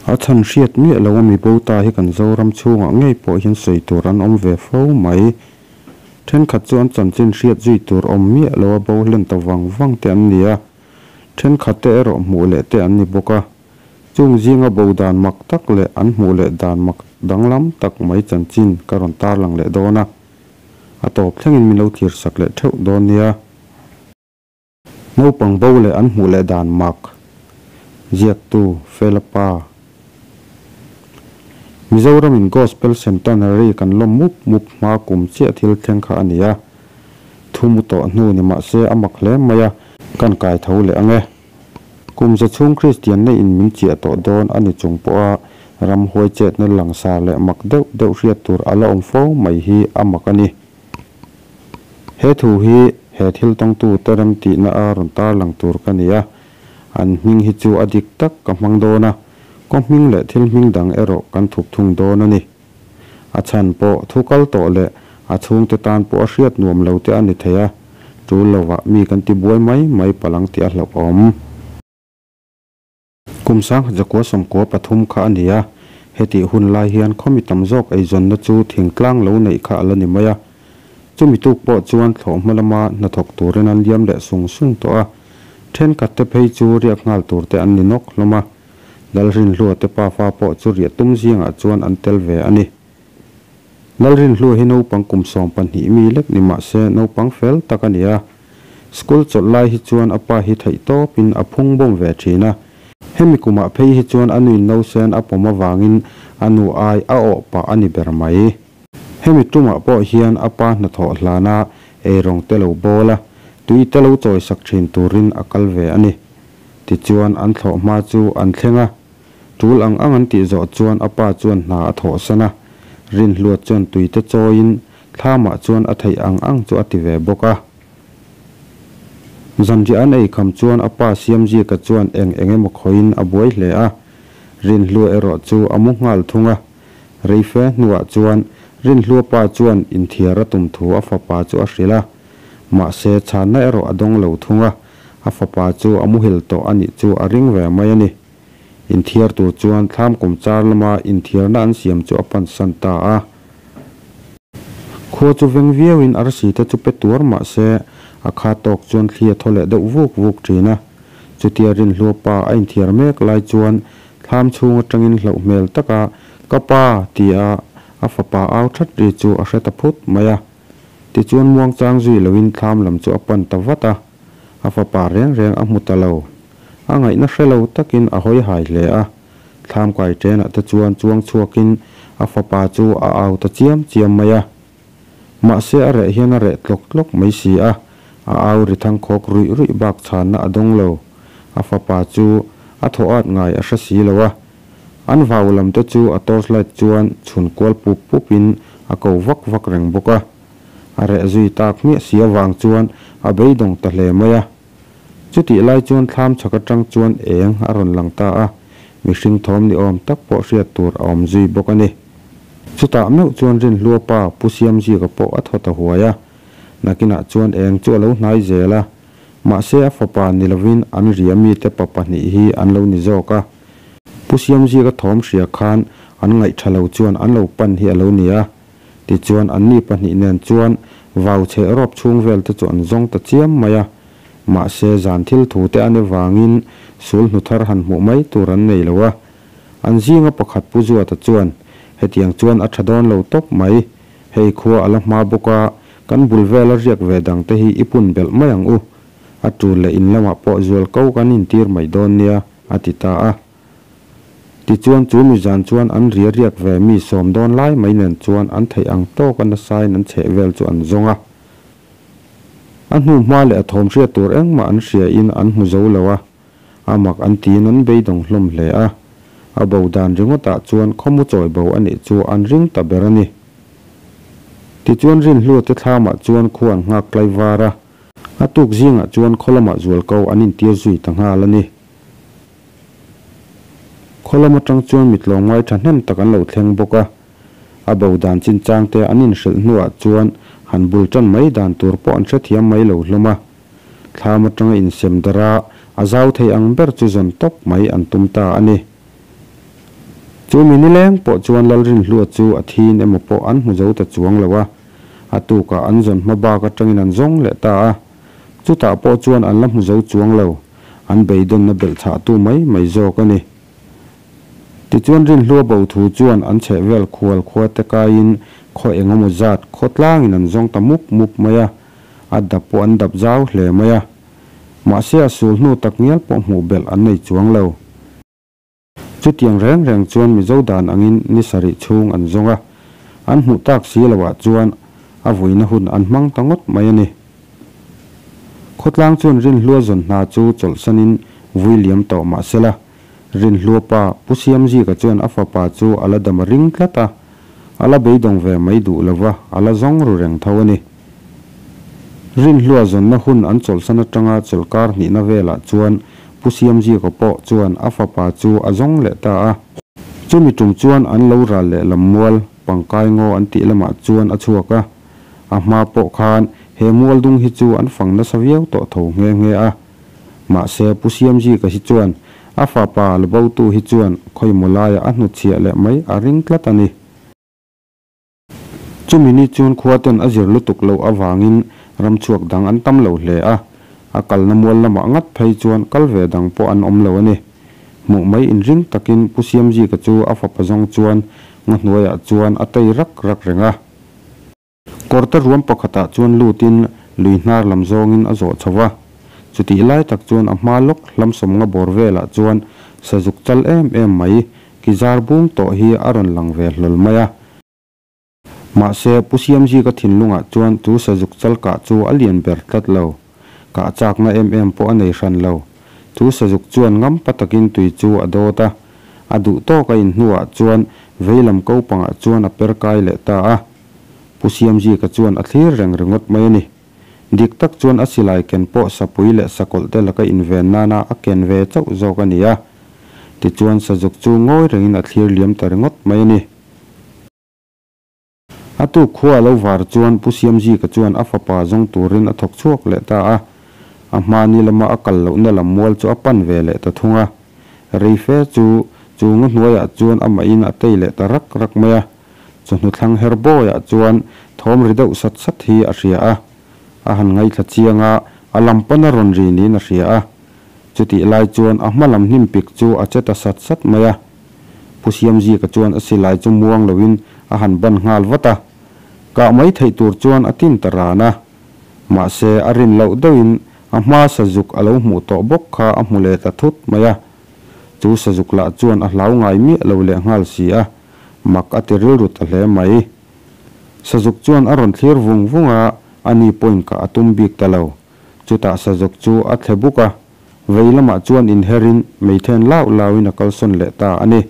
A chhan hriat miah lo a mi bo ta hi kan Zoram chhungah ngei pawh hian sawi tur an awm ve fo mai. Thenkhat chu an chanchin hriat zui tur awm miah lo a bo hlen ta vang vang te an ni a, thenkhat te erawh hmuh leh te an ni bawk a. Chung zinga bo dan mak tak leh an hmuh leh dan mak danglam tak mai chanchin ka rawn tarlang leh dawn a, a tawp thlengin min lo thlir sak leh theuh dawn nia. Naupang bo leh an hmuh leh dan mak. Ziaktu, Fela Pa. Mizoramin Gospel Centenary kan lawm mup mup hma kum chiah thil thleng kha a ni a. Thu mu tawh hnu ni mah se a mak hle mai a, kan kai tho leh ang e. Kum za chhung Kristianna in min chiah tawh dawn a ni chung pawha ramhuai chetna langsar leh mak deuh deuh hriat tur a la awm fo mai hi a mak a ni. He thu hi he thil tawngtu te remtihna a rawn tarlang tur ka ni a, an hming hi chu a dik tak ka hmang dawn a, kaw hming leh thil hming dang erawh kan thup thung dawn a ni. A chhan pawh thu kal tawh leh a chhungte tan pawh a hriat nuam lo te a ni thei a, tul lovah mi kan ti buai mai mai palang tih a hlauhawm. Kum sang zakua 13 kha a ni a, hetih hun lai hian khawmi tam zawk eizawnna chu thingtlang lo neih kha a la ni mai a. Chumi tuk pawh chuan thlawhhma lama hnathawk turin an liam leh sung sung tawh a, thenkhat te phei chu riak nghal tur te an ni nawk hlawm a. Lalrinhlua te pafa pawh chu riah tum zingah chuan an tel ve a ni. Lalrinhlua hi naupang kum 12 mi lek ni mah se naupang fel tak a ni a. School chawlh lai hi chuan a pa hi theih tawpin a phung bawm ve thin a. Hemi kumah phei hi chuan a nuin nausen a pawm avangin a nu ai a awh pah a ni ber mai. Hemi tumah pawh hian a pa hnathawh hlana eirawng te lo bawl a, tui te lo chawisak thin turin a kal ve a ni. Tichuan an thlawh hma chu an thleng a. Tul ang ang an tih zawh chuan a pa chuan hna a thawhsan a, Rinhluat chuan tui te chawiin thlamah chuan a theih ang ang chu a ti ve bawk a. Zanriah an ei kham chuan a pa Siamzika chuan eng eng emaw khawiin a buai hle a, Rinhlua erawh chu a mu nghal thung a. Reife hnuah chuan Rinhlua pa chuan inthiar a tum thu a fapa chu a hrilh a, mahse chhanna erawh a dawng lo thung a, a fapa chu a muhil tawh a nih chu a ring ve mai a ni. Inthiar tur chuan thlam kum char lama inthiarna an siam chu a pansan ta a. Khua chu veng viauin arsi te chu pe tuar mah se a kha tawk chuan thli a thaw leh deuh vuk vuk thin a. Chutia Rinhlua pa a inthiar mek lai chuan thlam chhung atangin hlauh hmel taka ka pa tia a fapa au that ri chu a hre ta phut mai a. Tichuan muangchang zui loin thlam lam chu a pan ta vat a. A fapa reng reng a hmu ta lo. A ngaihna hre lo takin a hawi hai hle a. Thlam kai ṭenah te chuan chuang chhuakin a fapa chu a au ta chiam chiam mai a. Mahse a reh hian a reh tlawk tlawk mai si a, a au ri thang khawk ruih ruih bak chhanna a dawng lo. A fapa chu a thaw at ngai a hre si lo a. An vau lam te chu a torchlight chuan chhun kual pup pupin a ko vak vak reng bawk a. A reh zui tak hmiah si avang chuan a beidawng ta hle mai a. Chutih lai chuan thlam chhak atang chuan eng a rawn lang ta a, mihring thawm ni awm tak pawh hriat tur a awm zui bawk a ni. Chutah meuh chuan Rinhlua pa Pu Siamzika pawh a thaw ta huai a, nakinah chuan eng chu a lo hnai zel a, mahse a fapa ni lovin an ria mite pa pahnih hi an lo ni zawk a. Pu Siamzika thawm hria khan an ngaihtha lo chuan an lo pan hi a lo ni a, Tichuan anni pahnih nen chuan vau chheh rawp chhung vel te chu an zawng ta chiam mai a. Mahse zan thil thu te an evangin sul hnu thar han hmuh mai tur an nei lo a. An zinga pakhat Pu Zuata chuan, Hetiang chuan a tha dawn lo tawp mai. Hei khua a la hma bawk a, kan bul vela riak ve dang te hi i pun belh mai ang u. A tul leh in lamah pawh zual ko kan intir mai dawn nia, a ti ta a. Tichuan chu mi zan chuan an ria riak ve mi sawm dawn lai mai nen chuan an theih ang tawka nasain an chheh vel chu an zawng a. A hnu hma leh a thawm hriat tur engmah an hria in an hmu zo lo a, a mak an tiin an beidawng hlawm hle a. A bo dan ringawtah chuan khawmu chawi bo a nih chu an ring ta ber a ni. Tichuan Rinhlua te thlamah chuan khua an nghak tlai var a, a tuk zingah chuan khaw lamah zualko an intir zui ta nghal a ni. Khaw lam atang chuan mi tlawmngai thahnem tak an lo thleng bawk a, a bo dan chinchang te an inhrilh hnuah chuan han bul tan mai dan tur pawh an hrethiam mai lo hlawm a. Thlam atanga insem darh a, a zau thei ang ber chu zawn tawp mai an tum ta a ni. Chu mi nileng pawh chuan Lalrinhlua chu a thiin emaw pawh an hmu zo ta chuang lo a, a tukah an zawn hma bak atangin an zawng leh ta a. Chutah pawh chuan an la hmu zo chuang lo, an beidawnna belhchhahtu mai mai zawk a ni. Tichuan Rinhlua bo thu chuan an chhehvel khual khuate kaiin khaw engemaw zat khawtlangin an zawng ta mup mup mai a, a dap pawh an dap zau hle mai a. Mahse a sul hnu tak ngial pawh hmuh belh an nei chuang lo. Chutiang reng reng chuan Mizo dan angin ni sarih chhung an zawng a, an hmuh tak si loah chuan a vuina hun an hmang ta ngawt mai a ni. Khawtlang chuan Rinhlua zawn hna chu chawlhsanin vui liam tawh mah sela, Rinhlua pa Pu Siamzika chuan a fapa chu a la dam a ring tlat a, a la beidawng ve mai duh lova a la zawng ru reng tho a ni. Rinhlua zawnna hun an chawlhsan atanga chawlhkar hnihna velah chuan Pu Siamzika pawh chuan a fapa chu a zawng leh ta a. Chumi tum chuan an lo ral leh lam mual, Pangkai ngaw an tih lamah chuan a chhuak a. A hma pawh khan he mual dung hi chu an fang nasa viau tawh tho nghe nghe a. Mahse Pu Siamzika hi chuan a fapa la botu hi chuan khawimaw laiah a hnutchhiah leh mai a ring tlat a ni. Chumi ni chuan khua ten a zir lutuk loh avangin ramchhuak dang an tam lo hle a, a kalna mual lamah ngat phei chuan kal ve dang pawh an awm lo a ni. Hmuh mai inring takin Pu Siamzika chu a fapa zawng chuan ngaw hnuaiah chuan a tei rak rak reng a. Kawrte ruam pakhatah chuan lutin lui hnar lam zawngin a zawh chho va, chutih lai tak chuan a hma lawk hlamsawm nga bawr velah chuan sazuk chal em em mai ki zar bung tawh hi a rawn lang ve hlawl mai a. Mahse, Pu Siamzika thinlungah chuan chu sazuk chal kah chu a lian ber tlat lo. Kah chakna em em pawh a nei hran lo. Chu sazuk chuan ngampa takin tui chu a dawt a. A duh tawk a inhnuah chuan veilam ko pangah chuan a per kai leh ta a. Pu Siamzika chuan a thlir reng ringawt mai a ni. Dik tak chuan a silai ken pawh sapui leh sakawlh te laka inven nana a ken ve chauh zawk a ni a. Tichuan sazuk chu ngawi rengin a thlir liam ta ringawt mai a ni. A tuk khua a lo var chuan Pu Siamzika chuan a fapa zawng turin a thawk chhuak leh ta a, a hmani lama a kal lohna lam mual chu a pan ve leh ta thung a. Rei fe chu chu ngaw hnuaiah chuan amahin a tei leh ta rak rak mai a, chawhnu thlang her bawiah chuan thawm ri deuh sat sat hi a hria a, a han ngaithla chiang a, a lam pana rawn ri niin a hria a. Chutih lai chuan a hma lam hnim pik chu a che ta sat sat mai a. Pu Siamzika chuan a silai chu muang loin a han ban nghal vat a, kah mai theih tur chuan a tin ta ran a. Mahse, a rin loh deuhin a hma sazuk a lo hmuh tawh bawk kha a hmu leh ta thut mai a. Chu sazuk lah chuan a hlau ngai miah lo leh nghal si a, mak a ti rilru ta hle mai. Sazuk chuan a rawn thlir vung vung a, ani pawhin kah a tum bik ta lo. Chutah sazuk chu a thle buk a. Vei lamah chuan inherin meithen lau lauin a kalsawn leh ta a ni.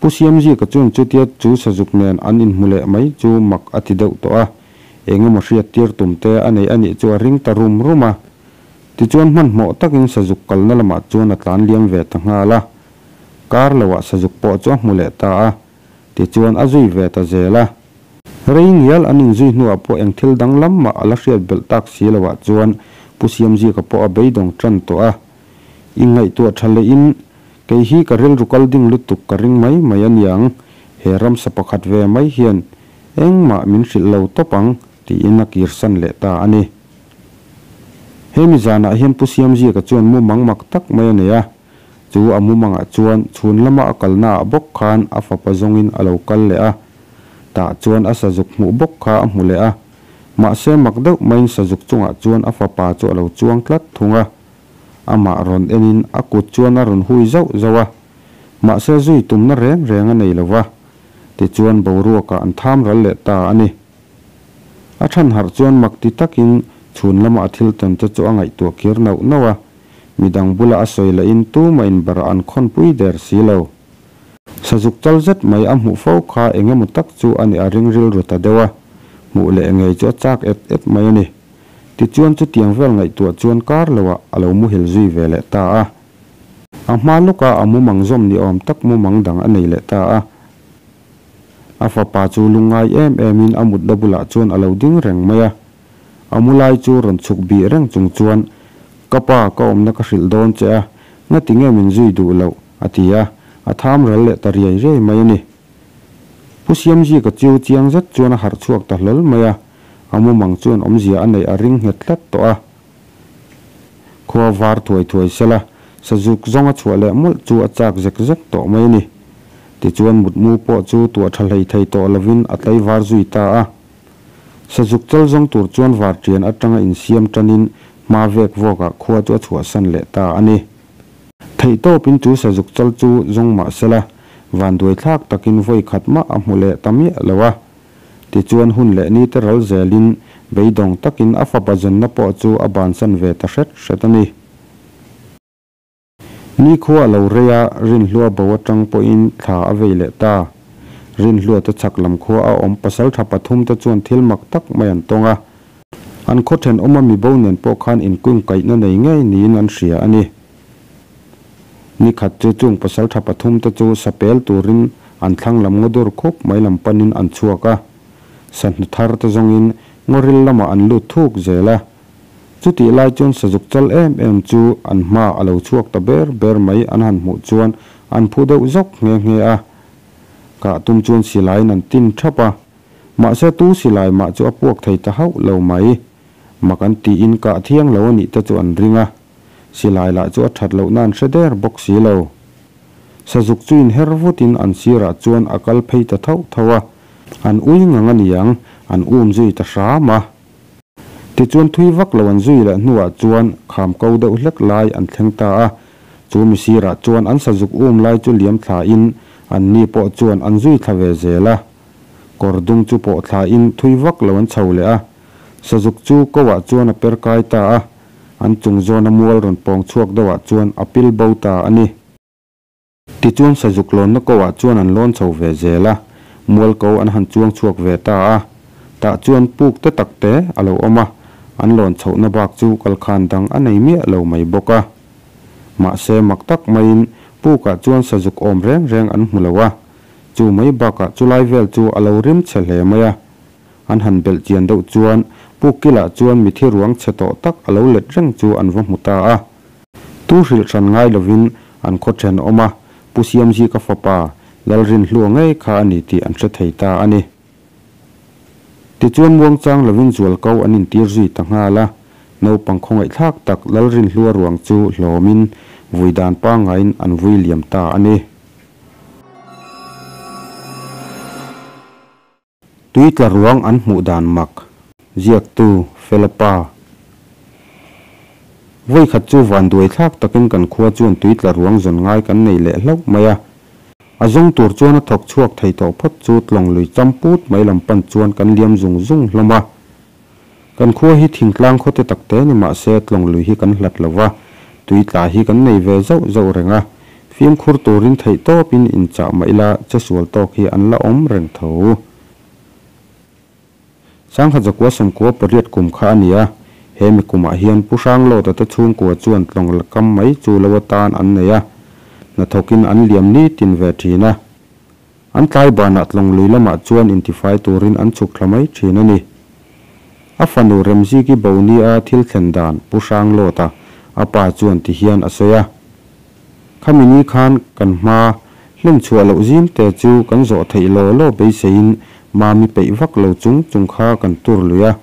Pu Siamzika chuan chutia chu sazuk nen an inhmu leh mai chu mak a ti deuh tawh a, eng emaw hriattir tum te a nei a nih chu a ring ta rum rum a. Tichuan hmanhmawh takin sazuk kalna lamah chuan a tlan liam ve ta nghal a. Kar loah sazuk pawh chu a hmu leh ta a. Tichuan a zui ve ta zel a. Rei ngial an inzui hnuah pawh eng thil danglam mah a la hriat belh tak si loah chuan Pu Siamzika pawh a beidawng tan tawh a. Inngaihtuah tha lehin, Kei hi ka rilru kal ding lutuk ka ring mai mai a niang, he ramsa pakhat ve mai hian engmah min hrilh lo tawp ang, tiin a kirsan leh ta a ni. Hemi zanah hian Pu Siamzika chuan mumang mak tak mai a nei a. Chu a mumangah chuan chhun lama a kalnaah bawk khan a fapa zawngin a lo kal leh a. Tah chuan a sazuk hmuh bawk kha a hmu leh a. Mahse mak deuh maiin sazuk chungah chuan a fapa chu a lo chuang tlat thung a. Amah rawn enin a kut chuan a rawn hui zauh zauh a. Mahse zui tumna reng reng a nei lo va. Tichuan boruakah an tham ral leh ta a ni. A than harh chuan mak ti takin chhun lama a thil tawn te chu a ngaihtuah kir nauh nauh a. Midang bula a sawi lahin tumah in barah an khawnpui der si lo. Sazuk chal zet mai a hmuh fo kha eng emaw tak chu a nih a ring rilru ta deuh a, hmuh leh ngei chu a chak et et mai a ni. Tichuan chutiang vel ngaihtuah chuan kar loah a lo muhil zui ve leh ta a. A hma lawka a mumang zawm ni awm tak mumang dang a nei leh ta a. A fapa chu lungngai em emin a mutna bulah chuan a lo ding reng mai a. A mu lai chu rawn chhuk bih reng chung chuan, Ka pa, ka awmna ka hrilh dawn che a, ngati nge min zui duh loh? a ti a. a tham ral leh ta riai riai mai a ni. Pu Siamzika chu chiang zet chuan a harh chhuak ta hlawl mai a, a mumang chuan awmzia a neih a ring nghet tlat tawh a. Khua var thuai thuai sela, sazuk zawng a chhuah leh mawlh chu a chak zek zek tawh mai a ni. Tichuan mutmu pawh chu tuah tha hlei thei tawh lovin a tlaivar zui ta a. Sazuk chal zawng tur chuan varṭian aṭanga insiam ṭanin hma vek vawkah khua chu a chhuahsan leh ta a ni. Theihtawpin chu sazuk chal chu zawng mah sela, vanduai thlak takin vawi khat mah a hmu leh ta miah lo a. Tichuan hun leh ni te ral zelin beidawng takin a fapa zawnna pawh chu a bansan ve ta hret hret a ni. Nikhua a lo rei a, Rinhlua bo atang pawhin thla a vei leh ta. Rinhlua te chhak lam khua a awm pasaltha pathum te chuan thil mak tak mai an tawng a. An khaw thenawma mibo nen pawh khan inkungkaihna nei ngei niin an hria a ni. Nikhat chu chung pasaltha pathum te chu sapel turin an thlang lam ngaw dur khup mai lam panin an chhuak a. Sahnu thar te zawngin ngawril lamah an lut thuk zel a. Chutih lai chuan sazuk chal em em chu an hma a lo chhuak ta ber ber mai an han hmuh chuan an phu deuh zawk nghe nghe a. Kah tum chuan silaiin an tin thap a, mahse tu silai mah chu a puak thei ta hauh lo mai. Mak an tiin kah thiang lo a nih te chu an ring a, silai lah chu a that lohna an hre der bawk si lo. Sazuk chu inher vutin an sirah chuan a kal phei ta thauh thauh a, an ui ngang a niang, an um zui ta hram a. Tichuan thui vak lo an zui leh hnuah chuan kham ko deuh hlek lai an thleng ta a, chu mi sirah chuan an sazuk um lai chu liam thlain an ni pawh chuan an zui thla ve zel a. Kawr dung chu pawh thlain thui vak lo an chho leh a, sazuk chu ko ah chuan a per kai ta a, an chung zawna mual rawn pawng chhuak deuh ah chuan a pil bo ta a ni. Tichuan sazuk lawnna ko ah chuan an lawn chho ve zel a, mual ko an han chuang chhuak ve ta a. Tah chuan puk te tak te a lo awm a, an lawn chhohna bak chu kalkhan dang a nei miah lo mai bawk a. Mahse mak tak maiin puk ah chuan sazuk awm reng reng an hmu lo a, chu mai bakah chulai vel chu a lo rim chhe hle mai a. An han belh chian deuh chuan puk kilah chuan mithi ruang chhe tawh tak a lo let reng chu an va hmu ta a. Tu hrilh hran ngai lovin an khaw thenawm a, Pu Siamzika fapa Lalrinhlua ngei kha a ni tih an hre thei ta a ni. Tichuan muangchang lovin zualko an intir zui ta nghal a, naupang khawngaihthlak tak Lalrinhlua ruang chu hlawmin vui dan pangaiin an vui liam ta a ni. Tui tla ruang an hmuh dan mak, ziaktu Fela pa. Vawi khat chu vanduai thlak takin kan khua chuan tui tla ruang zawn ngai kan nei leh hlauh mai a. A zawng tur chuan a thawk chhuak thei tawh phawt chu tlawng lui cham put mai lam pan chuan kan liam zung zung hlawm a. Kan khua hi thingtlang khawte tak te ni mah se tlawng lui hi kan hlat lo va, tui tla hi kan nei ve zauh zauh reng a, fimkhur turin theih tawpin inchah mah ila che sual tawk hi an la awm reng tho. Sangha Zakua sawmkua pariat kum kha a ni a, he mi kumah hian Pu Hranglawta te chhungkua chuan tlawng la kam mai chu lo atan an nei a, hnathawkin an liam nitin ve thin a. An tlai banah tlawng lui lamah chuan intifai turin an chhuk thla mai thin a ni. A fanu Remziki bo nia thil thlen dan Pu Hranglawta a pa chuan ti hian a sawi a. Khami ni khan kan hma hlen chhuah loh zim te chu kan zawh theih law law beiseiin Mami peih vak lo chung chung kha kan tur lui a.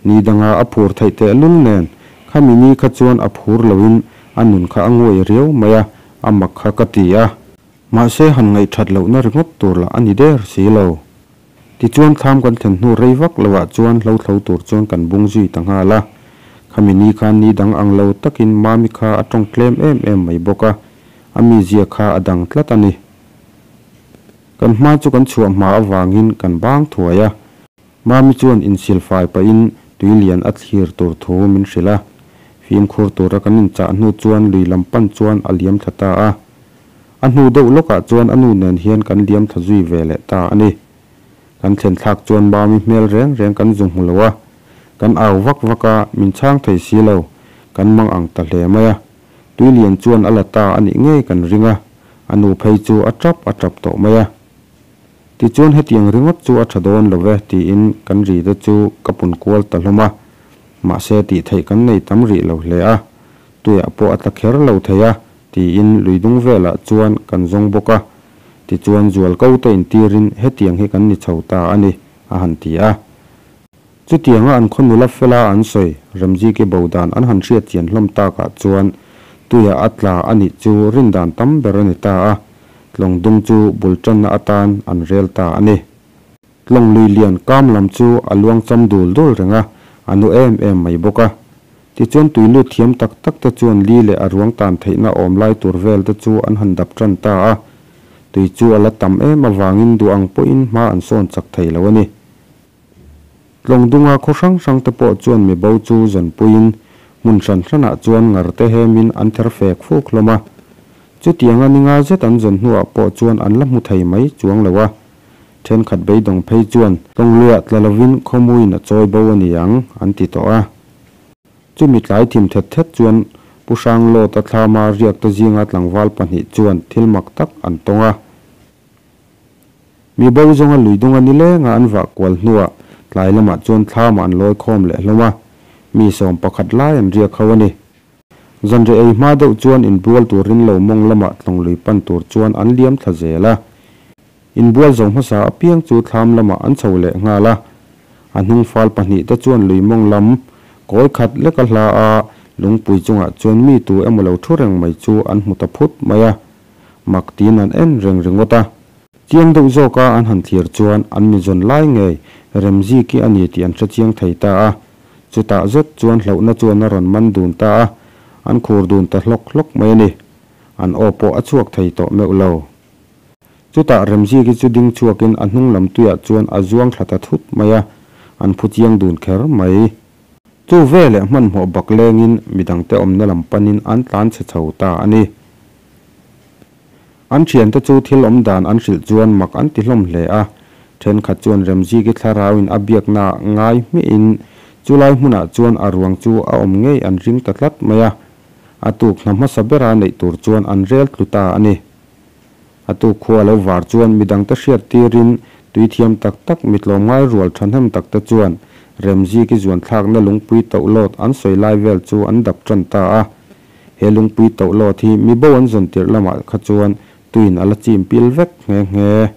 Ni danga a phur theih tehlul nen khami ni kha chuan a phur loin a nun kha a nguai riau mai a, a mak kha ka ti a. Mahse han ngaihthat lohna ringawt tur lah a ni der si lo. Tichuan thlam kan thlen hnu rei vak loah chuan hlo thlo tur chuan kan bung zui ta nghal a. Khami ni khan ni dang ang lo takin Mami kha a tawng tlem em em mai bawk a, a mizia kha a dang tlat a ni. Kan hma chu kan chhuah hma avangin kan bang thuai a. Mami chuan insilfai pahin tui lian a thlir tur thu min hrilh a. Fimkhur tura kan inchah hnu chuan lui lam pan chuan a liam thla ta a. A hnu deuh lawkah chuan a nu nen hian kan liam thla zui ve leh ta a ni. Kan thlen thlak chuan Mami hmel reng reng kan zu hmu lo a, kan au vak vak a, min chhang thei si lo, kan mang ang ta hle mai a. Tuilian chuan a la ta a nih ngei kan ring a, a nu phei chu a tap a tap tawh mai a. Tichuan hetiang ringawt chu a tha dawn lo ve tiin kan ri te chu ka pun kual ta hlawm a, mahse tih theih kan nei tam rih lo hle a, tuiah pawh a tla kher lo thei a. Tiin lui dung velah chuan kan zawng bawk a. Tichuan zualko te intirin hetiang hi kan ni chho ta a ni, a han ti a. Chutianga an khaw nula fela an sawi Remziki bo dan an han hriat chian hlawm takah chuan tuia a tla a nih chu rin dan tam ber a ni ta a, tlawng dung chu bul tanna atan an rel ta a ni. Tlawng lui lian kam lam chu a luang cham dul dul reng a, a nu em em mai bawk a. Tichuan tui lut thiam tak tak te chuan li leh a ruang tan theihna awm lai tur vel te chu an han dap tan ta a, tui chu a la tam em avangin duh ang pawhin hma an sawn chak thei lo a ni. Tlawng dunga khaw hrang hrang te pawh chuan mi bo chu zanpuiin hmun hran hranah chuan ngar te hemin an ther fek fuk hlawm a. Chutianga ni nga zet an zawn hnuah pawh chuan an la hmu thei mai chuang lo a. Thenkhat beidawng phei chuan Tlawngluiah tla lovin khawmuiin a chawi bo a ni ang an ti tawh a. Chumi tlai thim thet thet chuan Pu Hranglawta thlama riak te zinga tlangval pahnih chuan thil mak tak an tawng a. Mi bo zawnga lui dunga nilenga an vah kual hnuah tlai lamah chuan thlamah an lawi khawm leh hlawm a, mi sawm pakhat lai an riak ho a ni. Zanriah ei hma deuh chuan inbual turin lo mawng lamah tlawng lui pan tur chuan an liam thla zel a. Inbual zo hmasa apiang chu thlam lamah an chho leh nghal a. A hnung fal pahnihte chuan lui mawng lam kawi khat lek a hla a, lungpui chungah chuan mi tu emaw lo thu reng mai chu an hmu ta phut mai a. Mak tiin an en reng ringawt a. Chiang deuh zawka an han thlir chuan an mi zawn lai ngei Remziki a ni tih an hre chiang thei ta a. Chutah zet chuan hlauhna chuan a rawn man dun ta a, an khur dun ta hlawk hlawk mai a ni. An aw pawh a chhuak thei tawh meuh lo. Chutah Remziki chu ding chhuakin a hnung lam tuiah chuan a zuang thla ta thut mai a, an phu chiang dun kher mai. Chu veleh hmanhmawh bak lengin midangte awmna lam panin an tlan chhe chho ta a ni. An thiante chu thil awm dan an hrilh chuan mak an ti hlawm hle a, thenkhat chuan Remziki thlarauin a biakna ngai hmiahin chulai hmunah chuan a ruang chu a awm ngei an ring ta tlat mai a, a tuk hna hmasa bera neih tur chuan an rel tlu ta a ni. A tuk khua lo var chuan midangte hriat tirin tui thiam tak tak mitlawmngai rual thahnem takte chuan Remziki zuanthlakna lungpui tohlawt an sawi lai vel chu an dap tan ta a. He lungpui tohlawt hi mi bo an zawn tirh lamah kha chuan tuin a la chim pil vek nghe nghe.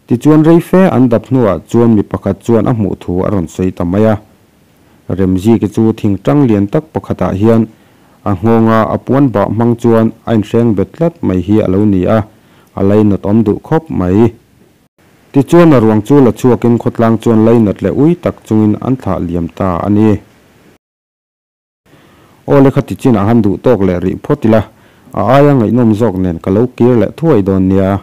Tichuan rei fe an dap hnuah chuan mi pakhat chuan a hmuh thu a rawn sawi ta mai a. Remziki chu thingtang lian tak pakhatah hian a nghawnga a puan bah hmang chuan a inhreng bet tlat mai hi a lo ni a, a lainat awm duh khawp mai. Tichuan a ruang chu la chhuakin khawtlang chuan lainat leh ui tak chungin an thlah liam ta a ni. Aw le khati chinah han duh tawk leh rih phawt ila, a aia ngaihnawm zawk nen ka lo kir leh thuai dawn nia.